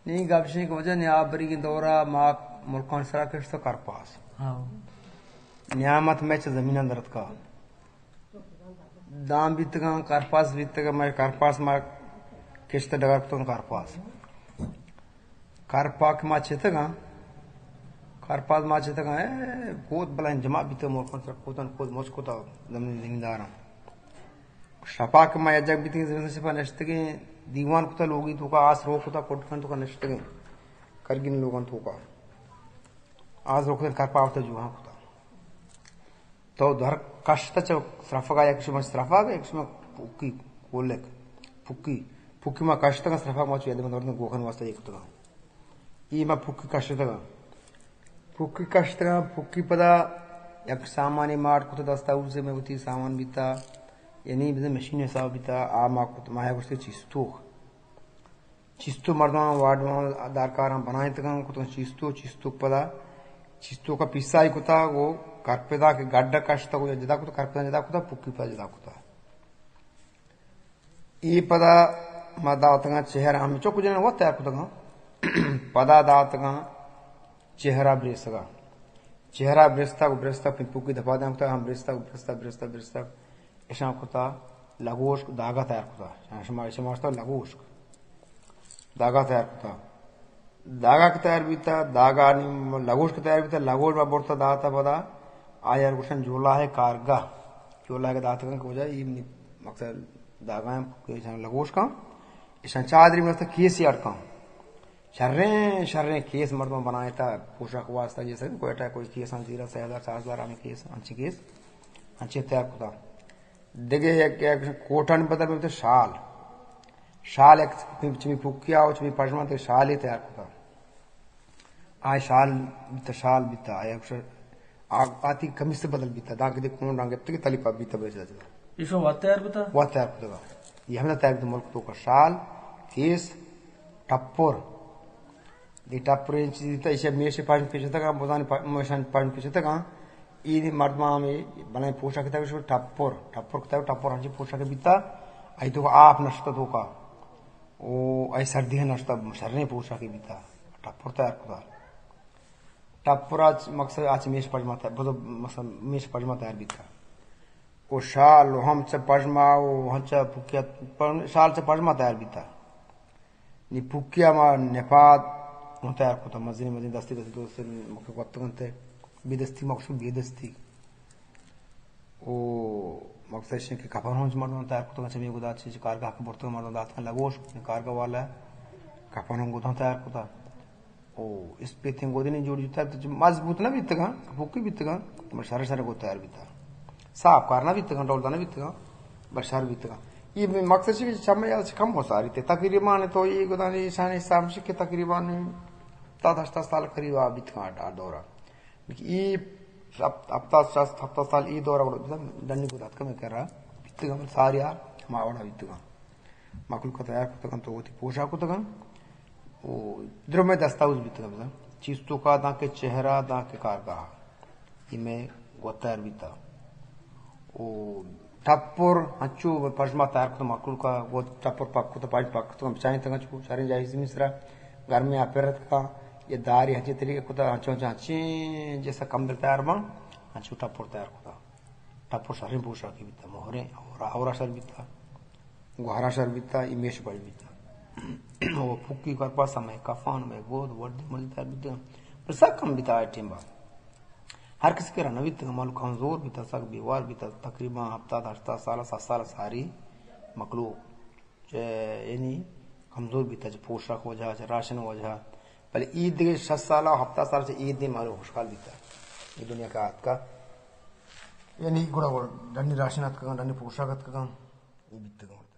نی گپ شیں کہ وجہ نیا بریگیں دورا ما ملکان سرا کشت کرپاس۔ ہاں۔ نیامت میں چہ زمیناں درتکا۔ دان بیتگاں، کرپاس بیتگاں، میں کرپاس ما کشت ڈگار کتگاں کرپاس۔ کرپا کہ ما چتگاں، کرپاس ما چتگاں، اے، گوت بلائیں جمع بیتگ ملکان سرا کوتن کوت مچ کتا زمین زمینداراں۔ شپا کہ ما یک جاگ بیتگیں زمین شپا نشتگیں، دیوان کتا لوگی توکا آس رو کتا کٹ کن توکا نشتگیں، کرگین لوگان توکا۔ آس رو کتا کرپا وتا جوہاں کتا۔ تو در کشت چہ سرفگا یک شما سرفگ، یک شما پکی کولک، پکی، پکی ما کشتگا سرفگ ما چو یاد من گوکن واسطہ یک کتگا۔ ای ما پکی کشتگا۔ پکی کشتگا، پکی پدا یک سامانی ماٹ کت دستا اوزے میں وتی سامان بیتا، یعنی بزن مشین حساب بیتا، آ ما کت ما گوشتے چیستوک۔ چیستو مردمان وارڈ دارکاراں بنائینتگاں، کتگاں چیستو، چیستو پدا، چیستو کا پیسائی کتا، گو کرپدا کہ گڈ کشتا، گو جدا کتا، کرپدا جدا کتا، پکی پدا جدا کتا۔ ای پدا ما داتگاں چہرہ ہم چوک جنن وت تیار کتگاں۔ پدا داتگاں چہرہ بریسگا۔ چہرہ برستا، گو برستا، پکی دپا دان کتا، ہم برستا، گو برستا، برستا، برستا۔ اشاں کتا لگوشک داگا تیار کتا۔ شما، شما واسطہ لگوشک داگا تیار کتا۔ داگا کہ تیار بیتا، داگا نی لگوشک تیار بیتا، لگوش ما برتا داتا پدا، آیار گوشن جولاہ کارگاہ۔ جولاہ کہ داتگاں کجا، ای منی مقصد داگا ہم کہ اشاں لگوشکاں، اشاں چادری مست کیسی اڑکاں۔ شریں، شریں کیس مردم بنائیتا، پوشاک واسطہ، جیسے کوئٹہ کوئی کیس ہم زیرا سہ ہزار، چار ہزار ہمیں کیس، انچی کیس، انچی تیار کتا۔ دگہ یک، یک کوٹانی بدل بوتے شال۔ شال یک چمی پکیا و چمی پشمان تے شالی تیار کتا۔ آ شال بیتا، شال بیتا، آ یک ش-، آ-، آتی کمیس بدل بیتا، دانکہ دے کونڈاں گپتے کہ تلی پا بیتا بے جاجا۔ ایشو وات تیار کتا؟ وات تیار کتا۔ یہ ہمیں تیار کتا ملک توکا شال، کیس، ٹپر۔ دی ٹپریں چیز تا ایشی میش پاش پیچتگاں، بزان پا-، میشان پاش پیچتگاں۔ ای دی مردم ہمیں بلائیں پوشاک تیار شو ٹپر، ٹپر کتا ٹپر ہنچی پوشاک بیتا، ای توکا آپ نشتا توکا۔ او ای سردی نشتا، شریں پوشاک بیتا۔ ٹپر تیار کتا۔ ٹپر آچ مقصد آچ میش پجما تیار، بزو مقصد میش پجما تیار بیتا۔ او شال و ہم چہ پجما و ہنچا پکیا، پر-، شال چہ پجما تیار بیتا۔ نی پکیا ما نپاد ہوں تیار کتا، مزنی مزنی دستی دستی دوست مکہ گوتگنتے، بی دستی مقصود بی دستی۔ او مقصد شنکہ کپن ہوں مردم تیار کتا، چمی گدا چیز کارگاہ کے برتگ مردم داتگن لگوش، کارگاہ والا کپن ہوں گدا تیار کتا۔ او اسپیتیں گودنی جوڑ جتا، تو مضبوط نہ بیتگاں، پکی بیتگاں، بل شر شر گو تیار بیتا۔ صاف کار نہ بیتگاں، ڈول نہ بیتگاں، بل شر بیتگاں۔ یہ مقصد چی چمے یاد کم ہو ساری تے۔ تقریباً تو یہ گدانی شان حساب سے کہ تقریباً تا دشتا سال قریب آ بیتگاں آ دورا۔ لیکن یہ ہفت-، ہفتاد، شست، ہفتاد سال یہ دورا ڈنی کو دات کم کرا بیتگاں، ساری آ ماوڑا بیتگاں۔ مخلوق تیار کتگاں تو وتی پوشاک کتگاں۔ او درمے دستاوز بیتگاں بزاں۔ چیز تو کا داں کہ چہرہ داں کہ کارگاہ۔ ای میں گوتر بیتا۔ او ٹپر ہنچو پشما تیار کتگ مخلوق کا، گو ٹپر پک کتگ، پاج پک کتگ، بچائیں تگاں چو شریں جاہی زمین سرا گرمیں آ پرت کا، یہ داری ہنچیں طریقے کتگ، ہنچو ہنچو ہنچیں جیسا کمبل تیار باں، ہنچو ٹپر تیار کتگ۔ ٹپر شریں پوشاکی بیتا، مہریں، اور، اور شر بیتا، گوہرا شر بیتا، ای میش پاج بیتا۔ او پکی کرپاس ہمیں کفان، ہمیں گود، وردی مردی تیار بیتا۔ پر سک کم بیتا آ ٹیم با۔ ہر کسی کرا نہ بیتگ، مالو کمزور بیتا، سک بیوار بیتا، تقریباً ہفتاد، ہشتاد سال، سد سال ساری مخلوق چہ، یعنی کمزور بیتا، چہ پوشاک وجہ، چہ راشن وجہ۔ بلے عید دگہ شست سال، ہفتاد سال چہ عید دے مالو خوشحال بیتا۔ یہ دنیا کا آتکا۔ یعنی گڑا گڑا ڈنی راشن آتکگاں، ڈنی پوشاک آتکگاں۔ یہ بیتگاں۔